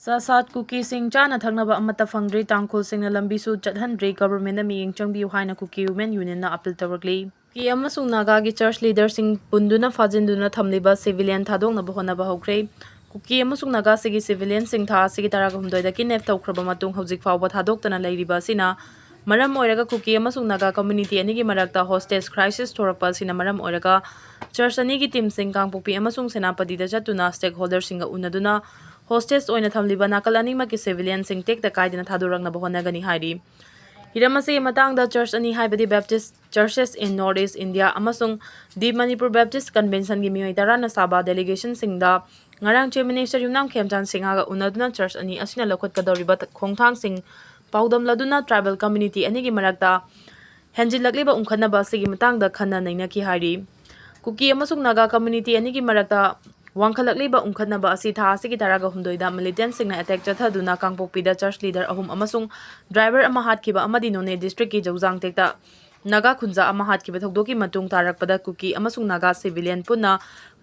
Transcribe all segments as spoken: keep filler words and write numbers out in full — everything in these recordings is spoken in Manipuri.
ꯆꯥꯁꯥꯠ ꯀꯨꯀꯤꯁꯤꯡ ꯆꯥꯅ ꯊꯛꯅꯕ ꯑꯃꯠꯇ ꯐꯪꯗ꯭ꯔꯤ, ꯇꯥꯡꯈꯨꯜꯁꯤꯡꯅ ꯂꯝꯕꯤꯁꯨ ꯆꯠꯍꯟꯗ꯭ꯔꯤ, ꯒꯚꯔꯟꯃꯦꯟꯠꯅ ꯃꯤꯠꯌꯦꯡ ꯆꯪꯕꯤꯌꯨ ꯍꯥꯏꯅ ꯀꯨꯀꯤ ꯋꯨꯃꯦꯟ ꯌꯨꯅꯤꯌꯟꯅ ꯑꯄꯤꯜ ꯇꯧꯔꯛꯂꯤ꯫ ꯀꯨꯀꯤ ꯑꯃꯁꯨꯡ ꯅꯥꯒꯥꯒꯤ ꯆꯔꯆ ꯂꯤꯗꯔꯁꯤꯡ ꯄꯨꯟꯗꯨꯅ ꯐꯥꯖꯤꯟꯗꯨꯅ ꯊꯝꯂꯤꯕ ꯁꯤꯚꯤꯂꯤꯌꯟ ꯊꯥꯗꯣꯛꯅꯕ ꯍꯣꯠꯅꯕ ꯍꯧꯈ꯭ꯔꯦ꯫ ꯀꯨꯀꯤ ꯑꯃꯁꯨꯡ ꯅꯥꯒꯥꯁꯤꯡꯒꯤ ꯁꯤꯚꯤꯂꯤꯌꯟꯁꯤꯡ ꯊꯥ ꯑꯁꯤꯒꯤ ꯇꯔꯥꯒ ꯍꯨꯝꯗꯣꯏꯗ ꯀꯤꯗꯅꯦꯞ ꯇꯧꯈ꯭ꯔꯕ ꯃꯇꯨꯡ ꯍꯧꯖꯤꯛ ꯐꯥꯎꯕ ꯊꯥꯗꯣꯛꯇꯅ ꯂꯩꯔꯤꯕ ꯑꯁꯤꯅ ꯃꯔꯝ ꯑꯣꯏꯔꯒ ꯀꯨꯀꯤ ꯑꯃꯁꯨꯡ ꯅꯥꯒꯥ ꯀꯝꯃ꯭ꯌꯨꯅꯤꯇꯤ ꯑꯅꯤꯒꯤ ꯃꯔꯛꯇ ꯍꯣꯁꯇꯦꯖ ꯀ꯭ꯔꯥꯏꯁꯤꯁ ꯊꯣꯔꯛꯄ ꯑꯁꯤꯅ ꯃꯔꯝ ꯑꯣꯏꯔꯒ ꯆꯔꯆ ꯑꯅꯤꯒꯤ ꯇꯤꯝꯁꯤꯡ ꯀꯥꯡꯄꯣꯛꯄꯤ ꯑꯃꯁꯨꯡ ꯁꯦꯅꯥꯄꯇꯤꯗ ꯆꯠꯇꯨꯅ ꯁ꯭ꯇꯦꯛꯍꯣꯜꯗꯔꯁꯤꯡꯒ ꯎꯅꯗꯨꯅ ꯍꯣꯁꯇꯦꯖ ꯑꯣꯏꯅ ꯊꯝꯂꯤꯕ ꯅꯥꯀꯜ ꯑꯅꯤꯃꯛꯀꯤ ꯁꯤꯚꯤꯂꯤꯌꯟꯁꯤꯡ ꯇꯦꯛꯇ ꯀꯥꯏꯗꯅ ꯊꯥꯗꯣꯔꯛꯅꯕ ꯍꯣꯠꯅꯒꯅꯤ ꯍꯥꯏꯔꯤ꯫ ꯍꯤꯔꯝ ꯑꯁꯤꯒꯤ ꯃꯇꯥꯡꯗ ꯆꯔꯆ ꯑꯅꯤ ꯍꯥꯏꯕꯗꯤ Baptist Churches in North East India ꯑꯃꯁꯨꯡ The Manipur Baptist Conventionꯒꯤ ꯃꯤꯑꯣꯏ ꯇꯔꯥꯅ ꯁꯥꯕ ꯗꯦꯂꯤꯒꯦꯁꯟꯁꯤꯡꯗ ꯉꯔꯥꯡ ꯆꯤꯐ ꯃꯤꯅꯤꯁꯇꯔ ꯌꯨꯝꯅꯥꯝ ꯈꯦꯝꯆꯥꯟ ꯁꯤꯡꯍꯒ ꯎꯅꯗꯨꯅ ꯆꯔꯆ ꯑꯅꯤ ꯑꯁꯤꯅ ꯂꯧꯈꯠꯀꯗꯧꯔꯤꯕ ꯈꯣꯡꯊꯥꯡꯁꯤꯡ ꯄꯥꯎꯗꯝꯂꯗꯨꯅ ꯇ꯭ꯔꯥꯏꯕꯦꯜ ꯀꯝꯃ꯭ꯌꯨꯅꯤꯇꯤ ꯑꯅꯤꯒꯤ ꯃꯔꯛꯇ ꯍꯦꯟꯖꯤꯜꯂꯛꯂꯤꯕ ꯎꯪꯈꯠꯅꯕ ꯑꯁꯤꯒꯤ ꯃꯇꯥꯡꯗ ꯈꯟꯅ ꯅꯩꯅꯈꯤ ꯍꯥꯏꯔꯤ꯫ ꯀꯨꯀꯤ ꯑꯃꯁꯨꯡ ꯅꯥꯒꯥ ꯀꯝꯃ꯭ꯌꯨꯅꯤꯇꯤ ꯑꯅꯤꯒꯤ ꯃꯔꯛꯇ ꯋꯥꯡꯈꯠꯂꯛꯂꯤꯕ ꯎꯪꯈꯠꯅꯕ ꯑꯁꯤ ꯊꯥ ꯑꯁꯤꯒꯤ ꯇꯔꯥꯒ ꯍꯨꯝꯗꯣꯏꯗ ꯃꯤꯂꯤꯇꯦꯟꯠꯁꯤꯡꯅ ꯑꯦꯇꯦꯛ ꯆꯠꯊꯗꯨꯅ ꯀꯥꯡꯄꯣꯛꯄꯤꯗ ꯆꯔꯆ ꯂꯤꯗꯔ ꯑꯍꯨꯝ ꯑꯃꯁꯨꯡ ꯗ꯭ꯔꯥꯏꯚꯔ ꯑꯃ ꯍꯥꯠꯈꯤꯕ ꯑꯃꯗꯤ ꯅꯣꯅꯦ ꯗꯤꯁꯇ꯭ꯔꯤꯛꯀꯤ ꯖꯧꯖꯥꯡ ꯇꯦꯛꯇ ꯅꯥꯒꯥ ꯈꯨꯟꯖꯥ ꯑꯃ ꯍꯥꯠꯈꯤꯕ ꯊꯧꯗꯣꯛꯀꯤ ꯃꯇꯨꯡ ꯇꯥꯔꯛꯄꯗ ꯀꯨꯀꯤ ꯑꯃꯁꯨꯡ ꯅꯥꯒꯥ ꯁꯤꯚꯤꯂꯤꯌꯟ ꯄꯨꯟꯅ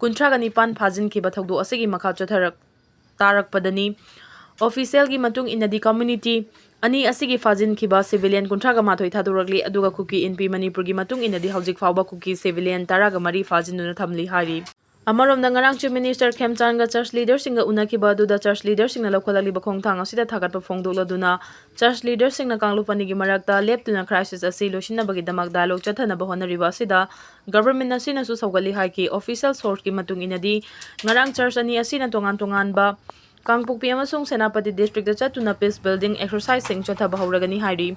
ꯀꯨꯟꯊ꯭ꯔꯥꯒ ꯅꯤꯄꯥꯟ ꯐꯥꯖꯤꯟꯈꯤꯕ ꯊꯧꯗꯣꯛ ꯑꯁꯤꯒꯤ ꯃꯈꯥ ꯆꯠꯊꯔꯛ ꯇꯥꯔꯛꯄꯗꯅꯤ꯫ ꯑꯣꯐꯤꯁꯤꯌꯦꯜꯒꯤ ꯃꯇꯨꯡ ꯏꯟꯅꯗꯤ ꯀꯝꯃ꯭ꯌꯨꯅꯤꯇꯤ ꯑꯅꯤ ꯑꯁꯤꯒꯤ ꯐꯥꯖꯤꯟꯈꯤꯕ ꯁꯤꯚꯤꯂꯤꯌꯟ ꯀꯨꯟꯊ꯭ꯔꯥꯒ ꯃꯥꯊꯣꯏ ꯊꯥꯗꯣꯔꯛꯂꯤ, ꯑꯗꯨꯒ ꯀꯨꯀꯤ ꯏꯟꯄꯤ ꯃꯅꯤꯄꯨꯔꯒꯤ ꯃꯇꯨꯡ ꯏꯟꯅꯗꯤ ꯍꯧꯖꯤꯛ ꯐꯥꯎꯕ ꯀꯨꯀꯤ ꯁꯤꯚꯤꯂꯤꯌꯟ ꯇꯔꯥꯒ ꯃꯔꯤ ꯐꯥꯖꯤꯟꯗꯨꯅ ꯊꯝꯂꯤ ꯍꯥꯏꯔꯤ꯫ ꯑꯃꯔꯣꯝꯗ ꯉꯔꯥꯡ ꯆꯤꯐ ꯃꯤꯅꯤꯁꯇꯔ ꯈꯦꯝꯆꯥꯟꯒ ꯆꯔꯆ ꯂꯤꯗꯔꯁꯤꯡꯒ ꯎꯅꯈꯤꯕ ꯑꯗꯨꯗ ꯆꯔꯆ ꯂꯤꯗꯔꯁꯤꯡꯅ ꯂꯧꯈꯠꯂꯛꯂꯤꯕ ꯈꯣꯡꯊꯥꯡ ꯑꯁꯤꯗ ꯊꯥꯒꯠꯄ ꯐꯣꯡꯗꯣꯛꯂꯗꯨꯅ ꯆꯔꯆ ꯂꯤꯗꯔꯁꯤꯡꯅ ꯀꯥꯡꯂꯨꯞ ꯑꯅꯤꯒꯤ ꯃꯔꯛꯇ ꯂꯦꯞꯇꯨꯅ ꯀ꯭ꯔꯥꯏꯁꯤꯁ ꯑꯁꯤ ꯂꯣꯏꯁꯤꯟꯅꯕꯒꯤꯗꯃꯛ ꯗꯥꯏꯂꯣꯒ ꯆꯠꯊꯅꯕ ꯍꯣꯠꯅꯔꯤꯕ ꯑꯁꯤꯗ ꯒꯚꯔꯟꯃꯦꯟꯠ ꯑꯁꯤꯅꯁꯨ ꯁꯧꯒꯠꯂꯤ ꯍꯥꯏꯈꯤ꯫ ꯑꯣꯐꯤꯁꯤꯌꯦꯜ ꯁꯣꯔꯁꯀꯤ ꯃꯇꯨꯡ ꯏꯟꯅꯗꯤ ꯉꯔꯥꯡ ꯆꯔꯆ ꯑꯅꯤ ꯑꯁꯤꯅ ꯇꯣꯉꯥꯟ ꯇꯣꯉꯥꯟꯕ ꯀꯥꯡꯄꯣꯛꯄꯤ ꯑꯃꯁꯨꯡ ꯁꯦꯅꯥꯄꯇꯤ ꯗꯤꯁꯇ꯭ꯔꯤꯛꯇ ꯆꯠꯇꯨꯅ ꯄꯤꯁ ꯕꯤꯜꯗꯤꯡ ꯑꯦꯛꯁꯔꯁꯥꯏꯖꯁꯤꯡ ꯆꯠꯊꯕ ꯍꯧꯔꯒꯅꯤ ꯍꯥꯏꯔꯤ꯫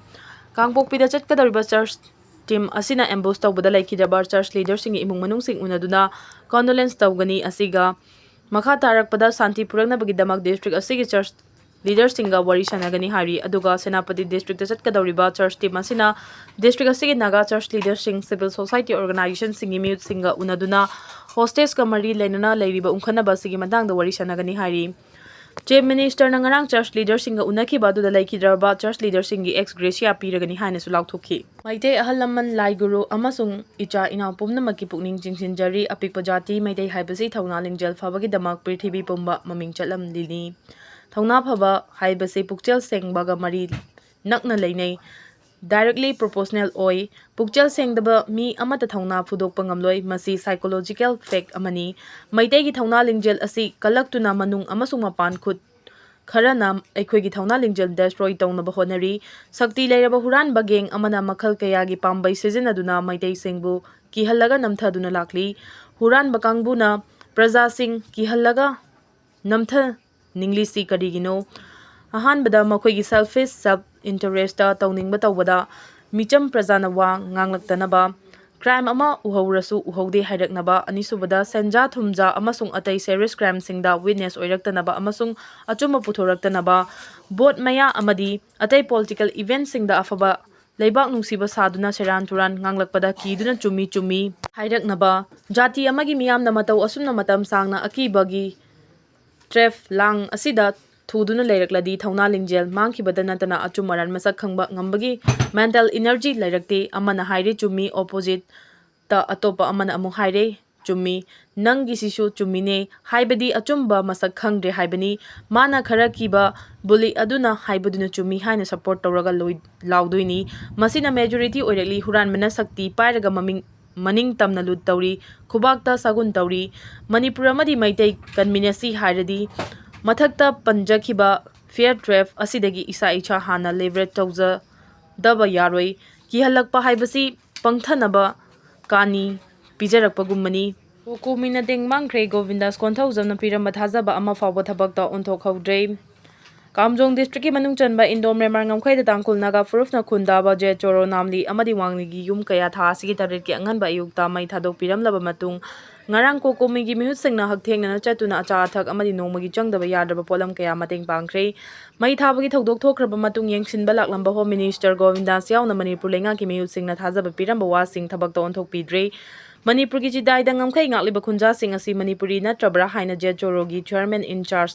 ꯀꯥꯡꯄꯣꯛꯄꯤꯗ ꯆꯠꯀꯗꯧꯔꯤꯕ ꯆꯔꯆ ꯇꯤꯝ ꯑꯁꯤꯅ ꯑꯦꯝꯕꯨꯁ ꯇꯧꯕꯗ ꯂꯩꯈꯤꯗ꯭ꯔꯕ ꯆꯔꯆ ꯂꯤꯗꯔꯁꯤꯡꯒꯤ ꯏꯃꯨꯡ ꯃꯅꯨꯡꯁꯤꯡ ꯎꯅꯗꯨꯅ ꯀꯣꯟꯗꯣꯂꯦꯟꯁ ꯇꯧꯒꯅꯤ꯫ ꯑꯁꯤꯒ ꯃꯈꯥ ꯇꯥꯔꯛꯄꯗ ꯁꯥꯟꯇꯤ ꯄꯨꯔꯛꯅꯕꯒꯤꯗꯃꯛ ꯗꯤꯁꯇ꯭ꯔꯤꯛ ꯑꯁꯤꯒꯤ ꯆꯔꯆ ꯂꯤꯗꯔꯁꯤꯡꯒ ꯋꯥꯔꯤ ꯁꯥꯟꯅꯒꯅꯤ ꯍꯥꯏꯔꯤ꯫ ꯑꯗꯨꯒ ꯁꯦꯅꯥꯄꯇꯤ ꯗꯤꯁꯇ꯭ꯔꯤꯛꯇ ꯆꯠꯀꯗꯧꯔꯤꯕ ꯆꯔꯆ ꯇꯤꯝ ꯑꯁꯤꯅ ꯗꯤꯁꯇ꯭ꯔꯤꯛ ꯑꯁꯤꯒꯤ ꯅꯥꯒꯥ ꯆꯔꯆ ꯂꯤꯗꯔꯁꯤꯡ, ꯁꯤꯚꯤꯜ ꯁꯣꯁꯥꯏꯇꯤ ꯑꯣꯔꯒꯅꯥꯏꯖꯦꯁꯟꯁꯤꯡꯒꯤ ꯃꯤꯍꯨꯠꯁꯤꯡꯒ ꯎꯅꯗꯨꯅ ꯍꯣꯁꯇꯦꯖꯀ ꯃꯔꯤ ꯂꯩꯅꯅ ꯂꯩꯔꯤꯕ ꯎꯪꯈꯠꯅꯕ ꯑꯁꯤꯒꯤ ꯃꯇꯥꯡꯗ ꯋꯥꯔꯤ ꯁꯥꯟꯅꯒꯅꯤ ꯍꯥꯏꯔꯤ꯫ ꯆꯤꯐ ꯃꯤꯅꯤꯁꯇꯔꯅ ꯉꯔꯥꯡ ꯆꯔꯆ ꯂꯤꯗꯔꯁꯤꯡꯒ ꯎꯅꯈꯤꯕ ꯑꯗꯨꯗ ꯂꯩꯈꯤꯗ꯭ꯔꯕ ꯆꯔꯆ ꯂꯤꯗꯔꯁꯤꯡꯒꯤ ꯑꯦꯛꯁ ꯒ꯭ꯔꯦꯁꯤꯌꯥ ꯄꯤꯔꯒꯅꯤ ꯍꯥꯏꯅꯁꯨ ꯂꯥꯎꯊꯣꯛꯈꯤ꯫ ꯃꯩꯇꯩ ꯑꯍꯜ ꯂꯃꯟ, ꯂꯥꯏ ꯒꯨꯔꯨ ꯑꯃꯁꯨꯡ ꯏꯆꯥ ꯏꯅꯥꯎ ꯄꯨꯝꯅꯃꯛꯀꯤ ꯄꯨꯛꯅꯤꯡ ꯆꯤꯡꯁꯤꯟꯖꯔꯤ꯫ ꯑꯄꯤꯛꯄ ꯖꯥꯇꯤ ꯃꯩꯇꯩ ꯍꯥꯏꯕꯁꯤ ꯊꯧꯅꯥ ꯂꯤꯡꯖꯦꯜ ꯐꯕꯒꯤꯗꯃꯛ ꯄ꯭ꯔꯤꯊꯤꯕꯤ ꯄꯨꯝꯕ ꯃꯃꯤꯡ ꯆꯠꯂꯝꯂꯤꯅꯤ꯫ ꯊꯧꯅꯥ ꯐꯕ ꯍꯥꯏꯕꯁꯤ ꯄꯨꯛꯆꯦꯜ ꯁꯦꯡꯕꯒ ꯃꯔꯤ ꯅꯛꯅ ꯂꯩꯅꯩ꯫ Directly proportional ꯑꯣꯏ꯫ ꯄꯨꯛꯆꯦꯜ ꯁꯦꯡꯗꯕ ꯃꯤ ꯑꯃꯠꯇ ꯊꯧꯅꯥ ꯐꯨꯗꯣꯛꯄ ꯉꯝꯂꯣꯏ꯫ ꯃꯁꯤ psychological fact ꯑꯃꯅꯤ꯫ ꯃꯩꯇꯩꯒꯤ ꯊꯧꯅꯥ ꯂꯤꯡꯖꯦꯜ ꯑꯁꯤ ꯀꯜꯂꯛꯇꯨꯅ ꯃꯅꯨꯡ ꯑꯃꯁꯨꯡ ꯃꯄꯥꯟ ꯈꯨꯠ ꯈꯔꯅ ꯑꯩꯈꯣꯏꯒꯤ ꯊꯧꯅꯥ ꯂꯤꯡꯖꯦꯜ destroy ꯇꯧꯅꯕ ꯍꯣꯠꯅꯔꯤ꯫ ꯁꯛꯇꯤ ꯂꯩꯔꯕ ꯍꯨꯔꯥꯟꯕ gang ꯑꯃꯅ ꯃꯈꯜ ꯀꯌꯥꯒꯤ ꯄꯥꯝꯕꯩ ꯁꯤꯖꯤꯟꯅꯗꯨꯅ ꯃꯩꯇꯩꯁꯤꯡꯕꯨ ꯀꯤꯍꯜꯂꯒ ꯅꯝꯊꯗꯨꯅ ꯂꯥꯛꯂꯤ꯫ ꯍꯨꯔꯥꯟꯕ ꯀꯥꯡꯕꯨꯅ ꯄ꯭ꯔꯖꯥꯁꯤꯡ ꯀꯤꯍꯜꯂꯒ ꯅꯝꯊꯅꯤꯡꯂꯤꯁꯤ ꯀꯔꯤꯒꯤꯅꯣ? ꯑꯍꯥꯟꯕꯗ, ꯃꯈꯣꯏꯒꯤ selfish, self interest ꯇꯧꯅꯤꯡꯕ ꯇꯧꯕꯗ ꯃꯤꯆꯝ ꯄ꯭ꯔꯖꯥꯅ ꯋꯥ ꯉꯥꯡꯂꯛꯇꯅꯕ, crime ꯑꯃ ꯎꯍꯧꯔꯁꯨ ꯎꯍꯧꯗꯦ ꯍꯥꯏꯔꯛꯅꯕ, ꯑꯅꯤꯁꯨꯕꯗ, ꯁꯦꯟꯖꯥ ꯊꯨꯝꯖꯥ ꯑꯃꯁꯨꯡ ꯑꯇꯩ serious crimeꯁꯤꯡꯗ witness ꯑꯣꯏꯔꯛꯇꯅꯕ ꯑꯃꯁꯨꯡ ꯑꯆꯨꯝꯕ ꯄꯨꯊꯣꯔꯛꯇꯅꯕ, vote ꯃꯌꯥ ꯑꯃꯗꯤ ꯑꯇꯩ political eventꯁꯤꯡꯗ ꯑꯐꯕ ꯂꯩꯕꯥꯛ ꯅꯨꯡꯁꯤꯕ ꯁꯥꯗꯨꯅ ꯁꯦꯔꯥꯟ ꯇꯨꯔꯥꯟ ꯉꯥꯡꯂꯛꯄꯗ ꯀꯤꯗꯨꯅ ꯆꯨꯝꯃꯤ ꯆꯨꯝꯃꯤ ꯍꯥꯏꯔꯛꯅꯕ, ꯖꯥꯇꯤ ꯑꯃꯒꯤ ꯃꯤꯌꯥꯝꯅ ꯃꯇꯧ ꯑꯁꯨꯝꯅ ꯃꯇꯝ ꯁꯥꯡꯅ ꯑꯀꯤꯕꯒꯤ trap ꯂꯥꯡ ꯑꯁꯤꯗ ꯊꯨꯗꯨꯅ ꯂꯩꯔꯛꯂꯗꯤ ꯊꯧꯅꯥ ꯂꯤꯡꯖꯦꯜ ꯃꯥꯡꯈꯤꯕꯗ ꯅꯠꯇꯅ ꯑꯆꯨꯝ ꯑꯔꯥꯟ ꯃꯁꯛ ꯈꯪꯕ ꯉꯝꯕꯒꯤ mental energy ꯂꯩꯔꯛꯇꯦ꯫ ꯑꯃꯅ ꯍꯥꯏꯔꯦ ꯆꯨꯝꯃꯤ, opposite ꯇ ꯑꯇꯣꯞꯄ ꯑꯃꯅ ꯑꯃꯨꯛ ꯍꯥꯏꯔꯦ ꯆꯨꯝꯃꯤ, ꯅꯪꯒꯤꯁꯤꯁꯨ ꯆꯨꯝꯃꯤꯅꯦ ꯍꯥꯏꯕꯗꯤ ꯑꯆꯨꯝꯕ ꯃꯁꯛ ꯈꯪꯗ꯭ꯔꯦ ꯍꯥꯏꯕꯅꯤ꯫ ꯃꯥꯅ ꯈꯔ ꯀꯤꯕ bully ꯑꯗꯨꯅ ꯍꯥꯏꯕꯗꯨꯅ ꯆꯨꯝꯃꯤ ꯍꯥꯏꯅ support ꯇꯧꯔꯒ ꯂꯣꯏ-, ꯂꯥꯎꯗꯣꯏꯅꯤ꯫ ꯃꯁꯤꯅ majority ꯑꯣꯏꯔꯛꯂꯤ꯫ ꯍꯨꯔꯥꯟꯕꯅ ꯁꯛꯇꯤ ꯄꯥꯏꯔꯒ ꯃꯃꯤꯡ, ꯃꯅꯤꯡ ꯇꯝꯅ ꯂꯨꯠ ꯇꯧꯔꯤ, ꯈꯨꯕꯥꯛꯇ ꯁꯥꯒꯨꯟ ꯇꯧꯔꯤ꯫ ꯃꯅꯤꯄꯨꯔ ꯑꯃꯗꯤ ꯃꯩꯇꯩ conspiracy ꯍꯥꯏꯔꯗꯤ ꯃꯊꯛꯇ ꯄꯟꯖꯈꯤꯕ fear trap ꯑꯁꯤꯗꯒꯤ ꯏꯁꯥ ꯏꯁꯥ ꯍꯥꯟꯅ liberate ꯇꯧꯖꯗꯕ ꯌꯥꯔꯣꯏ꯫ ꯀꯤꯍꯜꯂꯛꯄ ꯍꯥꯏꯕꯁꯤ ꯄꯪꯊꯅꯕ ꯀꯥꯅꯤ ꯄꯤꯖꯔꯛꯄꯒꯨꯝꯕꯅꯤ꯫ ꯀꯣꯀꯣꯃꯤꯅ ꯇꯦꯡ ꯃꯥꯡꯈ꯭ꯔꯦ꯫ ꯒꯣꯕꯤꯟꯗꯥꯁ ꯀꯣꯟꯊꯧꯖꯝꯅ ꯄꯤꯔꯝꯕ ꯊꯥꯖꯕ ꯑꯃ ꯐꯥꯎꯕ ꯊꯕꯛꯇ ꯑꯣꯟꯊꯣꯛꯍꯧꯗ꯭ꯔꯦ꯫ ꯀꯥꯝꯖꯣꯡ district ꯀꯤ ꯃꯅꯨꯡ ꯆꯟꯕ ꯏꯟꯗꯣ ꯃ꯭ꯌꯥꯟꯃꯥꯔ ꯉꯝꯈꯩꯗ ꯇꯥꯡꯈꯨꯜ ꯅꯥꯒꯥ ꯐꯨꯔꯨꯞꯅ ꯈꯨꯟꯗꯥꯕ ꯖꯦꯠ ꯆꯣꯔꯣ ꯅꯥꯝꯂꯤ ꯑꯃꯗꯤ ꯋꯥꯡꯂꯤꯒꯤ ꯌꯨꯝ ꯀꯌꯥ ꯊꯥ ꯑꯁꯤꯒꯤ ꯇꯔꯦꯠꯀꯤ ꯑꯉꯟꯕ ꯑꯌꯨꯛꯇ ꯃꯩ ꯊꯥꯗꯣꯛꯄꯤꯔꯝꯂꯕ ꯃꯇꯨꯡ, ꯉꯔꯥꯡ ꯀꯣꯀꯣꯃꯤꯒꯤ ꯃꯤꯍꯨꯠꯁꯤꯡꯅ ꯍꯛꯊꯦꯡꯅꯅ ꯆꯠꯇꯨꯅ ꯑꯆꯥ ꯑꯊꯛ ꯑꯃꯗꯤ ꯅꯣꯡꯃꯒꯤ ꯆꯪꯗꯕ ꯌꯥꯗ꯭ꯔꯕ ꯄꯣꯠꯂꯝ ꯀꯌꯥ ꯃꯇꯦꯡ ꯄꯥꯡꯈ꯭ꯔꯦ꯫ ꯃꯩ ꯊꯥꯕꯒꯤ ꯊꯧꯗꯣꯛ ꯊꯣꯛꯈ꯭ꯔꯕ ꯃꯇꯨꯡ ꯌꯦꯡꯁꯤꯟꯕ ꯂꯥꯛꯂꯝꯕ Home Minister ꯒꯣꯕꯤꯟꯗꯥꯁ ꯌꯥꯎꯅ ꯃꯅꯤꯄꯨꯔ ꯂꯩꯉꯥꯛꯀꯤ ꯃꯤꯍꯨꯠꯁꯤꯡꯅ ꯊꯥꯖꯕ ꯄꯤꯔꯝꯕ ꯋꯥꯁꯤꯡ ꯊꯕꯛꯇ ꯑꯣꯟꯊꯣꯛꯄꯤꯗ꯭ꯔꯦ꯫ ꯃꯅꯤꯄꯨꯔꯒꯤ ꯆꯤꯗꯥꯏꯗ ꯉꯝꯈꯩ ꯉꯥꯛꯂꯤꯕ ꯈꯨꯟꯖꯥꯁꯤꯡ ꯑꯁꯤ ꯃꯅꯤꯄꯨꯔꯤ ꯅꯠꯇ꯭ꯔꯕ꯭ꯔꯥ ꯍꯥꯏꯅ ꯖꯦꯠ ꯆꯣꯔꯣꯒꯤ chairman in charge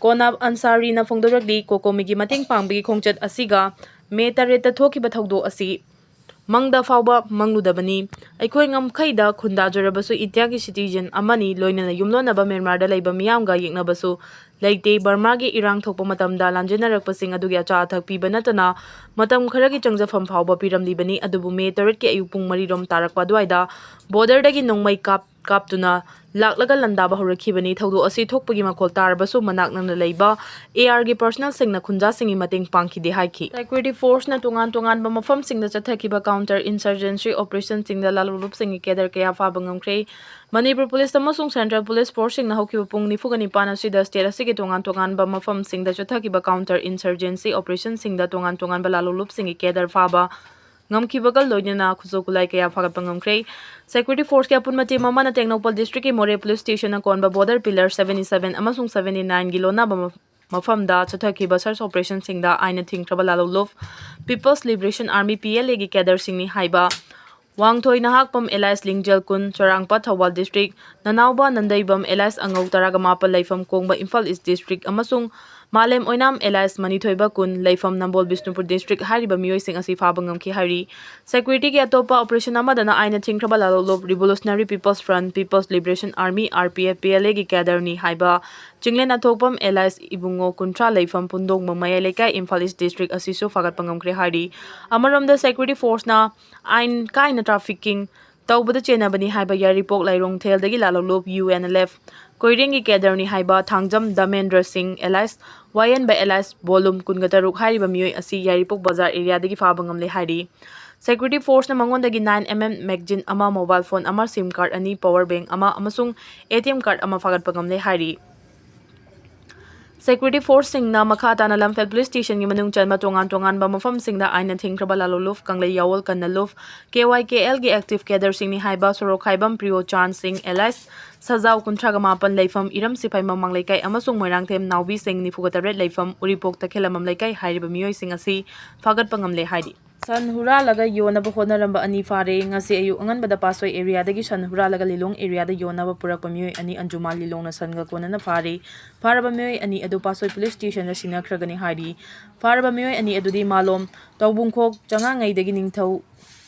ꯀꯣꯅꯥꯕ ꯑꯟꯁꯥꯔꯤꯅ ꯐꯣꯡꯗꯣꯔꯛꯂꯤ꯫ ꯀꯣꯀꯣꯃꯤꯒꯤ ꯃꯇꯦꯡ ꯄꯥꯡꯕꯒꯤ ꯈꯣꯡꯆꯠ ꯑꯁꯤꯒ ꯃꯦ ꯇꯔꯦꯠꯇ ꯊꯣꯛꯈꯤꯕ ꯊꯧꯗꯣꯛ ꯑꯁꯤ ꯃꯪꯗ ꯐꯥꯎꯕ ꯃꯪꯂꯨꯗꯕꯅꯤ꯫ ꯑꯩꯈꯣꯏ ꯉꯝꯈꯩꯗ ꯈꯨꯟꯗꯥꯖꯔꯕꯁꯨ ꯏꯟꯗꯤꯌꯥꯒꯤ citizen ꯑꯃꯅꯤ, ꯂꯣꯏꯅꯅ ꯌꯨꯝꯂꯣꯟꯅꯕ ꯃ꯭ꯌꯥꯟꯃꯥꯔꯗ ꯂꯩꯕ ꯃꯤꯌꯥꯝꯒ ꯌꯦꯛꯅꯕꯁꯨ ꯂꯩꯇꯦ꯫ ꯕꯔꯃꯥꯒꯤ ꯏꯔꯥꯡ ꯊꯣꯛꯄ ꯃꯇꯝꯗ ꯂꯥꯟꯖꯦꯟꯅꯔꯛꯄꯁꯤꯡ ꯑꯗꯨꯒꯤ ꯑꯆꯥ ꯑꯊꯛ ꯄꯤꯕ ꯅꯠꯇꯅ ꯃꯇꯝ ꯈꯔꯒꯤ ꯆꯪꯖꯐꯝ ꯐꯥꯎꯕ ꯄꯤꯔꯝꯂꯤꯕꯅꯤ꯫ ꯑꯗꯨꯕꯨ ꯃꯦ ꯇꯔꯦꯠꯀꯤ ꯑꯌꯨꯛ ꯄꯨꯡ ꯃꯔꯤꯔꯣꯝ ꯇꯥꯔꯛꯄ ꯑꯗꯨꯋꯥꯏꯗ borderꯗꯒꯤ ꯅꯣꯡꯃꯩ ꯀꯥꯞ-, ꯀꯥꯞꯇꯨꯅ ꯂꯥꯛꯂꯒ ꯂꯥꯟꯗꯥꯕ ꯍꯧꯔꯛꯈꯤꯕꯅꯤ꯫ ꯊꯧꯗꯣꯛ ꯑꯁꯤ ꯊꯣꯛꯄꯒꯤ ꯃꯈꯣꯜ ꯇꯥꯔꯕꯁꯨ ꯃꯅꯥꯛ ꯅꯛꯅ ꯂꯩꯕ ARꯒꯤ personnelꯁꯤꯡꯅ ꯈꯨꯟꯖꯥꯁꯤꯡꯒꯤ ꯃꯇꯦꯡ ꯄꯥꯡꯈꯤꯗꯦ ꯍꯥꯏꯈꯤ꯫ Security forceꯅ ꯇꯣꯉꯥꯟ ꯇꯣꯉꯥꯟꯕ ꯃꯐꯝꯁꯤꯡꯗ ꯆꯠꯊꯈꯤꯕ counter insurgency operationꯁꯤꯡꯗ ꯂꯥꯂꯣꯡꯂꯨꯞꯁꯤꯡꯒꯤ cadre ꯀꯌꯥ ꯐꯥꯕ ꯉꯝꯈ꯭ꯔꯦ꯫ ꯃꯅꯤꯄꯨꯔ police ꯑꯃꯁꯨꯡ central police forceꯁꯤꯡꯅ ꯍꯧꯈꯤꯕ ꯄꯨꯡ ꯅꯤꯐꯨꯒ ꯅꯤꯄꯥꯟ ꯑꯁꯤꯗ state ꯑꯁꯤꯒꯤ ꯇꯣꯉꯥꯟ ꯇꯣꯉꯥꯟꯕ ꯃꯐꯝꯁꯤꯡꯗ ꯆꯠꯊꯈꯤꯕ counter insurgency operationꯁꯤꯡꯗ ꯇꯣꯉꯥꯟ ꯇꯣꯉꯥꯟꯕ ꯂꯥꯂꯣꯡꯂꯨꯞꯁꯤꯡꯒꯤ cadre ꯐꯥꯕ ꯉꯝꯈꯤꯕꯒ ꯂꯣꯏꯅꯅ ꯈꯨꯠꯁꯨ ꯈꯨꯠꯂꯥꯏ ꯀꯌꯥ ꯐꯥꯒꯠꯄ ꯉꯝꯈ꯭ꯔꯦ꯫ Security forceꯀꯤ ꯑꯄꯨꯟꯕ team ꯑꯃꯅ ꯇꯦꯡꯅꯧꯄꯜ districtꯀꯤ ꯃꯣꯔꯦ police stationꯅ ꯀꯣꯟꯕ border pillar seventy seven ꯑꯃꯁꯨꯡ seventy nineꯒꯤ ꯂꯣꯟꯅꯕ ꯃ-, ꯃꯐꯝꯗ ꯆꯠꯊꯈꯤꯕ search operationꯁꯤꯡꯗ ꯑꯥꯏꯟꯅ ꯊꯤꯡꯈ꯭ꯔꯕ ꯂꯥꯂꯣꯡꯂꯨꯞ People's Liberation Army, PLAꯒꯤ cadreꯁꯤꯡꯅꯤ ꯍꯥꯏꯕ ꯋꯥꯡꯊꯣꯏ ꯅꯍꯥꯛꯄꯝ alias ꯂꯤꯡꯖꯦꯜ ꯀꯨꯟ, ꯆꯔꯥꯡꯄꯥꯠ ꯊꯧꯕꯥꯜ district, ꯅꯅꯥꯎꯕ ꯅꯟꯗꯩꯕꯝ alias ꯑꯉꯧ ꯇꯔꯥꯒ ꯃꯥꯄꯟ ꯂꯩꯐꯝ ꯀꯣꯡꯕ ꯏꯝꯐꯥꯜ East district ꯑꯃꯁꯨꯡ ꯃꯥꯂꯦꯝ ꯑꯣꯏꯅꯥꯝ alias ꯃꯅꯤꯊꯣꯏꯕ ꯀꯨꯟ ꯂꯩꯐꯝ ꯅꯝꯕꯣꯜ ꯕꯤꯁꯅꯨꯄꯨꯔ district ꯍꯥꯏꯔꯤꯕ ꯃꯤꯑꯣꯏꯁꯤꯡ ꯑꯁꯤ ꯐꯥꯕ ꯉꯝꯈꯤ ꯍꯥꯏꯔꯤ꯫ Securityꯒꯤ ꯑꯇꯣꯞꯄ operation ꯑꯃꯗꯅ ꯑꯥꯏꯟꯅ ꯊꯤꯡꯈ꯭ꯔꯕ ꯂꯥꯂꯣꯡꯂꯨꯞ Revolutionary People's Front, People's Liberation Army, RPF, PLAꯒꯤ cadreꯅꯤ ꯍꯥꯏꯕ ꯆꯤꯡꯂꯦꯟ ꯑꯊꯣꯛꯄꯝ alias ꯏꯕꯨꯡꯉꯣ ꯀꯨꯟꯊ꯭ꯔꯥ ꯂꯩꯐꯝ ꯄꯨꯟꯗꯣꯡꯕ ꯃꯌꯥꯏ ꯂꯩꯀꯥꯏ ꯏꯝꯐꯥꯜ East district ꯑꯁꯤꯁꯨ ꯐꯥꯒꯠꯄ ꯉꯝꯈ꯭ꯔꯦ ꯍꯥꯏꯔꯤ꯫ ꯑꯃꯔꯣꯝꯗ security forceꯅ ꯑꯥꯏꯟ ꯀꯥꯏꯅ trafficking ꯇꯧꯕꯗ ꯆꯦꯟꯅꯕꯅꯤ ꯍꯥꯏꯕ ꯌꯥꯏꯔꯤꯄꯣꯛ ꯂꯥꯏꯔꯣꯡꯊꯦꯜꯗꯒꯤ ꯂꯥꯂꯣꯡꯂꯨꯞ UNLF ꯀꯣꯏꯔꯦꯡꯒꯤ cadreꯅꯤ ꯍꯥꯏꯕ ꯊꯥꯡꯖꯝ ꯗꯃꯦꯟꯗ꯭ꯔ ꯁꯤꯡ alias ꯋꯥꯌꯦꯟꯕ alias ꯕꯣꯂꯨꯝ ꯀꯨꯟꯒ ꯇꯔꯨꯛ ꯍꯥꯏꯔꯤꯕ ꯃꯤꯑꯣꯏ ꯑꯁꯤ ꯌꯥꯏꯔꯤꯄꯣꯛ ꯕꯖꯥꯔ areaꯗꯒꯤ ꯐꯥꯕ ꯉꯝꯂꯦ ꯍꯥꯏꯔꯤ꯫ Security forceꯅ ꯃꯉꯣꯟꯗꯒꯤ nine MM magazine ꯑꯃ, mobile phone ꯑꯃ, SIM card ꯑꯅꯤ, power bank ꯑꯃ ꯑꯃꯁꯨꯡ ATM card ꯑꯃ ꯐꯥꯒꯠꯄ ꯉꯝꯂꯦ ꯍꯥꯏꯔꯤ꯫ Security forceꯁꯤꯡꯅ ꯃꯈꯥ ꯇꯥꯅ ꯂꯝꯐꯦꯜ police stationꯒꯤ ꯃꯅꯨꯡ ꯆꯟꯕ ꯇꯣꯉꯥꯟ ꯇꯣꯉꯥꯟꯕ ꯃꯐꯝꯁꯤꯡꯗ ꯑꯥꯏꯟꯅ ꯊꯤꯡꯈ꯭ꯔꯕ ꯂꯥꯂꯣꯡꯂꯨꯞ, ꯀꯪꯂꯩ ꯌꯥꯋꯜ ꯀꯟꯅꯂꯨꯞ, KYKLꯒꯤ active cadreꯁꯤꯡꯅꯤ ꯍꯥꯏꯕ ꯁꯣꯔꯣꯛꯈꯥꯏꯕꯝ ꯄ꯭ꯔꯤꯌꯣ ꯆꯥꯟ ꯁꯤꯡ alias ꯁꯖꯥꯎ ꯀꯨꯟꯊ꯭ꯔꯥꯒ ꯃꯥꯄꯟ ꯂꯩꯐꯝ ꯏꯔꯝ ꯁꯤꯐꯥꯏ ꯃꯃꯥꯡ ꯂꯩꯀꯥꯏ ꯑꯃꯁꯨꯡ ꯃꯣꯏꯔꯥꯡꯊꯦꯝ ꯅꯥꯎꯕꯤ ꯁꯤꯡ ꯅꯤꯐꯨꯒ ꯇꯔꯦꯠ ꯂꯩꯐꯝ ꯎꯔꯤꯄꯣꯛ ꯇꯈꯦꯂꯝꯕꯝ ꯂꯩꯀꯥꯏ ꯍꯥꯏꯔꯤꯕ ꯃꯤꯑꯣꯏꯁꯤꯡ ꯑꯁꯤ ꯐꯥꯒꯠꯄ ꯉꯝꯂꯦ ꯍꯥꯏꯔꯤ꯫ ꯁꯟ ꯍꯨꯔꯥꯜꯂꯒ ꯌꯣꯟꯅꯕ ꯍꯣꯠꯅꯔꯝꯕ ꯑꯅꯤ ꯐꯥꯔꯦ꯫ ꯉꯁꯤ ꯑꯌꯨꯛ ꯑꯉꯟꯕꯗ ꯄꯥꯠꯁꯣꯏ areaꯗꯒꯤ ꯁꯟ ꯍꯨꯔꯥꯜꯂꯒ ꯂꯤꯂꯣꯡ areaꯗ ꯌꯣꯟꯅꯕ ꯄꯨꯔꯛꯄ ꯃꯤꯑꯣꯏ ꯑꯅꯤ ꯑꯟꯖꯨꯃꯥꯟ ꯂꯤꯂꯣꯡꯅ ꯁꯟꯒ ꯀꯣꯟꯅꯅ ꯐꯥꯔꯦ꯫ ꯐꯥꯔꯕ ꯃꯤꯑꯣꯏ ꯑꯅꯤ ꯑꯗꯨ ꯄꯥꯠꯁꯣꯏ police stationꯗ ꯁꯤꯟꯅꯈ꯭ꯔꯒꯅꯤ ꯍꯥꯏꯔꯤ꯫ ꯐꯥꯔꯕ ꯃꯤꯑꯣꯏ ꯑꯅꯤ ꯑꯗꯨꯗꯤ ꯃꯥꯂꯣꯝ ꯇꯧꯕꯨꯡꯈꯣꯛ ꯆꯉꯥꯉꯩꯗꯒꯤ ꯅꯤꯡꯊꯧ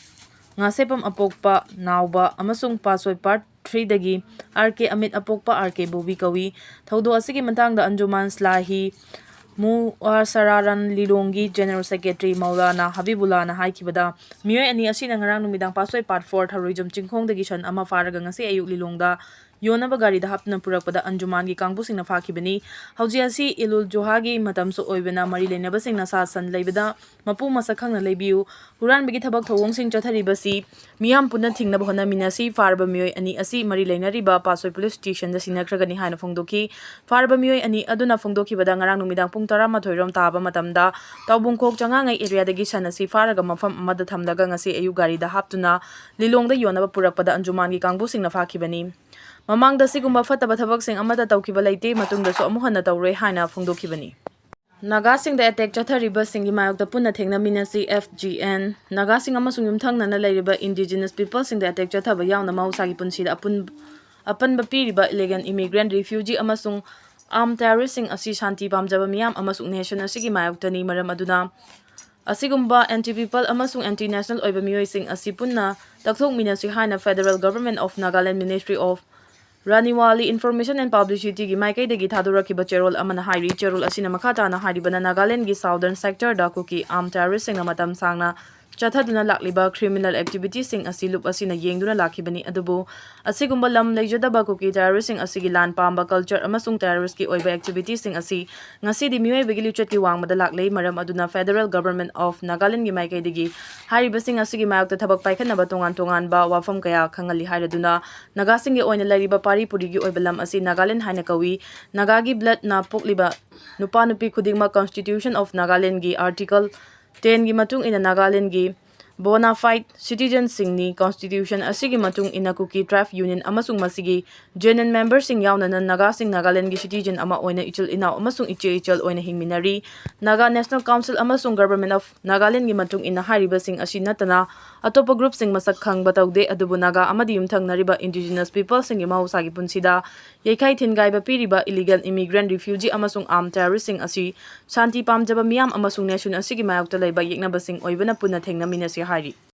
ꯉꯥꯁꯦꯞꯄꯝ ꯑꯄꯣꯛꯄ ꯅꯥꯎꯕ ꯑꯃꯁꯨꯡ ꯄꯥꯁꯣꯏ ꯄꯥꯔꯠ ꯊ꯭ꯔꯤꯗꯒꯤ ꯑꯥꯔ ꯀꯦ ꯑꯃꯤꯠ ꯑꯄꯣꯛꯄ ꯑꯥꯔ ꯀꯦ ꯕꯣꯕꯤ ꯀꯧꯏ꯫ ꯊꯧꯗꯣꯛ ꯑꯁꯤꯒꯤ ꯃꯇꯥꯡꯗ ꯑꯟꯖꯨꯃꯥꯟ ꯁ꯭ꯂꯥꯍꯤ ꯃꯨꯑꯁꯔꯥꯔꯥꯟ ꯂꯤꯂꯣꯡꯒꯤ ꯖꯦꯅꯔꯦꯜ ꯁꯦꯀ꯭ꯔꯦꯇꯔꯤ ꯃꯧꯂꯥꯅꯥ ꯍꯕꯤꯕꯨꯜꯂꯥꯅ ꯍꯥꯏꯈꯤꯕꯗ, ꯃꯤꯑꯣꯏ ꯑꯅꯤ ꯑꯁꯤꯅ ꯉꯔꯥꯡ ꯅꯨꯃꯤꯗꯥꯡ ꯄꯥꯠꯁꯣꯏ ꯄꯥꯔꯠ ꯐꯣꯔ ꯊꯔꯣꯏꯖꯝ ꯆꯤꯡꯈꯣꯡꯗꯒꯤ ꯁꯟ ꯑꯃ ꯐꯥꯔꯒ ꯉꯁꯤ ꯑꯌꯨꯛ ꯂꯤꯂꯣꯡꯗ ꯌꯣꯟꯅꯕ ꯒꯥꯔꯤꯗ ꯍꯥꯞꯇꯨꯅ ꯄꯨꯔꯛꯄꯗ ꯑꯟꯖꯨꯃꯥꯟꯒꯤ ꯀꯥꯡꯕꯨꯁꯤꯡꯅ ꯐꯥꯈꯤꯕꯅꯤ꯫ ꯍꯧꯖꯤꯛ ꯑꯁꯤ ꯏꯗ ꯎꯜ ꯖꯨꯍꯥꯒꯤ ꯃꯇꯝꯁꯨ ꯑꯣꯏꯕꯅ, ꯃꯔꯤ ꯂꯩꯅꯕꯁꯤꯡꯅ ꯁꯥ ꯁꯟ ꯂꯩꯕꯗ ꯃꯄꯨ ꯃꯁꯛ ꯈꯪꯅ ꯂꯩꯕꯤꯌꯨ꯫ ꯍꯨꯔꯥꯟꯕꯒꯤ ꯊꯕꯛ ꯊꯧꯑꯣꯡꯁꯤꯡ ꯆꯠꯊꯔꯤꯕꯁꯤ ꯃꯤꯌꯥꯝ ꯄꯨꯟꯅ ꯊꯤꯡꯅꯕ ꯍꯣꯠꯅꯃꯤꯟꯅꯁꯤ꯫ ꯐꯥꯔꯕ ꯃꯤꯑꯣꯏ ꯑꯅꯤ ꯑꯁꯤ ꯃꯔꯤ ꯂꯩꯅꯔꯤꯕ ꯄꯥꯠꯁꯣꯏ ꯄꯨꯂꯤꯁ ꯁ꯭ꯇꯦꯁꯟꯗ ꯁꯤꯟꯅꯈ꯭ꯔꯒꯅꯤ ꯍꯥꯏꯅ ꯐꯣꯡꯗꯣꯛꯈꯤ꯫ ꯐꯥꯔꯕ ꯃꯤꯑꯣꯏ ꯑꯅꯤ ꯑꯗꯨꯅ ꯐꯣꯡꯗꯣꯛꯈꯤꯕꯗ, ꯉꯔꯥꯡ ꯅꯨꯃꯤꯗꯥꯡ ꯄꯨꯡ ꯇꯔꯥꯃꯥꯊꯣꯏ ꯔꯣꯝ ꯇꯥꯕ ꯃꯇꯝꯗ ꯇꯥꯎꯕꯨꯡꯈꯣꯛ ꯆꯉꯥꯡꯉꯩ ꯑꯦꯔꯤꯌꯥꯗꯒꯤ ꯁꯟ ꯑꯁꯤ ꯐꯥꯔꯒ ꯃꯐꯝ ꯑꯃꯗ ꯊꯝꯂꯒ ꯉꯁꯤ ꯑꯌꯨꯛ ꯒꯥꯔꯤꯗ ꯍꯥꯞꯇꯨꯅ ꯂꯤꯂꯣꯡꯗ ꯌꯣꯟꯅꯕ ꯄꯨꯔꯛꯄꯗ ꯑꯟꯖꯨꯃꯥꯟꯒꯤ ꯀꯥꯡꯕꯨꯁꯤꯡꯅ ꯐꯥꯈꯤꯕꯅꯤ꯫ ꯃꯃꯥꯡꯗ ꯁꯤꯒꯨꯝꯕ ꯐꯠꯇꯕ ꯊꯕꯛꯁꯤꯡ ꯑꯃꯠꯇ ꯇꯧꯈꯤꯕ ꯂꯩꯇꯦ, ꯃꯇꯨꯡꯗꯁꯨ ꯑꯃꯨꯛ ꯍꯟꯅ ꯇꯧꯔꯣꯏ ꯍꯥꯏꯅ ꯐꯣꯡꯗꯣꯛꯈꯤꯕꯅꯤ꯫ ꯅꯥꯒꯥꯁꯤꯡꯗ ꯑꯦꯇꯦꯛ ꯆꯠꯊꯔꯤꯕꯁꯤꯡꯒꯤ ꯃꯥꯌꯣꯛꯇ ꯄꯨꯟꯅ ꯊꯦꯡꯅꯃꯤꯟꯅꯁꯤ, ꯑꯦꯐ ꯖꯤ ꯑꯦꯟ꯫ ꯅꯥꯒꯥꯁꯤꯡ ꯑꯃꯁꯨꯡ ꯌꯨꯝꯊꯪꯅꯅ ꯂꯩꯔꯤꯕ ꯏꯟꯗꯤꯖꯤꯅꯁ ꯄꯤꯄꯜꯁꯤꯡꯗ ꯑꯦꯇꯦꯛ ꯆꯠꯊꯕ ꯌꯥꯎꯅ ꯃꯍꯧꯁꯥꯒꯤ ꯄꯨꯟꯁꯤꯗ ꯑꯄꯨꯟ-, ꯑꯄꯟꯕ ꯄꯤꯔꯤꯕ ꯏꯂꯤꯒꯦꯜ ꯏꯃꯤꯒ꯭ꯔꯦꯟꯠ, ꯔꯤꯐ꯭ꯌꯨꯖꯤ ꯑꯃꯁꯨꯡ ꯑꯥꯔꯝ ꯇꯦꯔꯣꯔꯤꯁ꯭ꯠꯁꯤꯡ ꯑꯁꯤ ꯁꯥꯟꯇꯤ ꯄꯥꯝꯖꯕ ꯃꯤꯌꯥꯝ ꯑꯃꯁꯨꯡ ꯅꯦꯁꯟ ꯑꯁꯤꯒꯤ ꯃꯥꯌꯣꯛꯇꯅꯤ꯫ ꯃꯔꯝ ꯑꯗꯨꯅ ꯑꯁꯤꯒꯨꯝꯕ ꯑꯦꯟꯇꯤ ꯄꯤꯄꯜ ꯑꯃꯁꯨꯡ ꯑꯦꯟꯇꯤ ꯅꯦꯁꯅꯦꯜ ꯑꯣꯏꯕ ꯃꯤꯑꯣꯏꯁꯤꯡ ꯑꯁꯤ ꯄꯨꯟꯅ ꯇꯛꯊꯣꯛꯃꯤꯟꯅꯁꯤ ꯍꯥꯏꯅ Federal Government of Nagaland Ministry of ꯔꯥꯅꯤꯋꯥꯂꯤ Information and Publicityꯒꯤ ꯃꯥꯏꯀꯩꯗꯒꯤ ꯊꯥꯗꯣꯔꯛꯈꯤꯕ ꯆꯦꯔꯣꯜ ꯑꯃꯅ ꯍꯥꯏꯔꯤ꯫ ꯆꯦꯔꯣꯜ ꯑꯁꯤꯅ ꯃꯈꯥ ꯇꯥꯅ ꯍꯥꯏꯔꯤꯕꯅ, ꯅꯥꯒꯥꯂꯦꯟꯗꯒꯤ ꯁꯥꯎꯗꯔꯟ ꯁꯦꯛꯇꯔꯗ ꯀꯨꯀꯤ ꯑꯥꯔꯝ ꯇꯦꯔꯣꯔꯤꯁ꯭ꯠꯁꯤꯡꯅ ꯃꯇꯝ ꯁꯥꯡꯅ ꯆꯠꯊꯗꯨꯅ ꯂꯥꯛꯂꯤꯕ ꯀ꯭ꯔꯤꯃꯤꯅꯦꯜ ꯑꯦꯛꯇꯤꯚꯤꯇꯤꯁꯤꯡ ꯑꯁꯤ ꯂꯨꯞ ꯑꯁꯤꯅ ꯌꯦꯡꯗꯨꯅ ꯂꯥꯛꯈꯤꯕꯅꯤ꯫ ꯑꯗꯨꯕꯨ ꯑꯁꯤꯒꯨꯝꯕ ꯂꯝ ꯂꯩꯖꯗꯕ ꯀꯨꯀꯤ ꯇꯦꯔꯣꯔꯤꯁ꯭ꯠꯁꯤꯡ ꯑꯁꯤꯒꯤ ꯂꯥꯟ ꯄꯥꯝꯕ ꯀꯜꯆꯔ ꯑꯃꯁꯨꯡ ꯇꯦꯔꯣꯔꯤꯁ꯭ꯠꯀꯤ ꯑꯣꯏꯕ ꯑꯦꯛꯇꯤꯚꯤꯇꯤꯁꯤꯡ ꯑꯁꯤ ꯉꯁꯤꯗꯤ ꯃꯤꯑꯣꯏꯕꯒꯤ ꯂꯤꯆꯠꯀꯤ ꯋꯥꯡꯃꯗ ꯂꯥꯛꯂꯦ꯫ ꯃꯔꯝ ꯑꯗꯨꯅ Federal Government of Nagalandꯒꯤ ꯃꯥꯏꯀꯩꯗꯒꯤ ꯍꯥꯏꯔꯤꯕꯁꯤꯡ ꯑꯁꯤꯒꯤ ꯃꯥꯌꯣꯛꯇ ꯊꯕꯛ ꯄꯥꯏꯈꯠꯅꯕ ꯇꯣꯉꯥꯟ ꯇꯣꯉꯥꯟꯕ ꯋꯥꯐꯝ ꯀꯌꯥ ꯈꯪꯍꯜꯂꯤ ꯍꯥꯏꯔꯗꯨꯅ, ꯅꯥꯒꯥꯁꯤꯡꯒꯤ ꯑꯣꯏꯅ ꯂꯩꯔꯤꯕ ꯄꯥꯔꯤ ꯄꯨꯔꯤꯒꯤ ꯑꯣꯏꯕ ꯂꯝ ꯑꯁꯤ ꯅꯥꯒꯥꯂꯦꯟ ꯍꯥꯏꯅ ꯀꯧꯏ꯫ ꯅꯥꯒꯥꯒꯤ bloodꯅ ꯄꯣꯛꯂꯤꯕ ꯅꯨꯄꯥ ꯅꯨꯄꯤ ꯈꯨꯗꯤꯡꯃꯛ Constitution of Nagalandꯒꯤ Article tenꯒꯤ ꯃꯇꯨꯡ ꯏꯟꯅ ꯅꯥꯒꯥꯂꯦꯟꯒꯤ bona fide citizenꯁꯤꯡꯅꯤ꯫ Constitution ꯑꯁꯤꯒꯤ ꯃꯇꯨꯡ ꯏꯟꯅ ꯀꯨꯀꯤ tribe union ꯑꯃꯁꯨꯡ ꯃꯁꯤꯒꯤ genuine memberꯁꯤꯡ ꯌꯥꯎꯅꯅ ꯅꯥꯒꯥꯁꯤꯡ ꯅꯥꯒꯥꯂꯦꯟꯒꯤ citizen ꯑꯃ ꯑꯣꯏꯅ ꯏꯆꯤꯜ ꯏꯅꯥꯎ ꯑꯃꯁꯨꯡ ꯏꯆꯦ ꯏꯆꯜ ꯑꯣꯏꯅ ꯍꯤꯡꯃꯤꯟꯅꯔꯤ꯫ Naga National Council ꯑꯃꯁꯨꯡ Government of Nagalandꯒꯤ ꯃꯇꯨꯡ ꯏꯟꯅ ꯍꯥꯏꯔꯤꯕꯁꯤꯡ ꯑꯁꯤ ꯅꯠꯇꯅ ꯑꯇꯣꯞꯄ groupꯁꯤꯡ ꯃꯁꯛ ꯈꯪꯕ ꯇꯧꯗꯦ, ꯑꯗꯨꯕꯨ ꯅꯥꯒꯥ ꯑꯃꯗꯤ ꯌꯨꯝꯊꯪꯅꯔꯤꯕ indigenous peopleꯁꯤꯡꯒꯤ ꯃꯍꯧꯁꯥꯒꯤ ꯄꯨꯟꯁꯤꯗ ꯌꯩꯈꯥꯏ ꯊꯤꯟꯒꯥꯏꯕ ꯄꯤꯔꯤꯕ illegal immigrant, refugee ꯑꯃꯁꯨꯡ armed terroristꯁꯤꯡ ꯑꯁꯤ ꯁꯥꯟꯇꯤ ꯄꯥꯝꯖꯕ ꯃꯤꯌꯥꯝ ꯑꯃꯁꯨꯡ nation ꯑꯁꯤꯒꯤ ꯃꯥꯌꯣꯛꯇ ꯂꯩꯕ ꯌꯦꯛꯅꯕꯁꯤꯡ ꯑꯣꯏꯕꯅ ꯄꯨꯟꯅ ꯊꯦꯡꯅꯃꯤꯟꯅꯁꯤ ꯍꯥꯏꯔꯤ꯫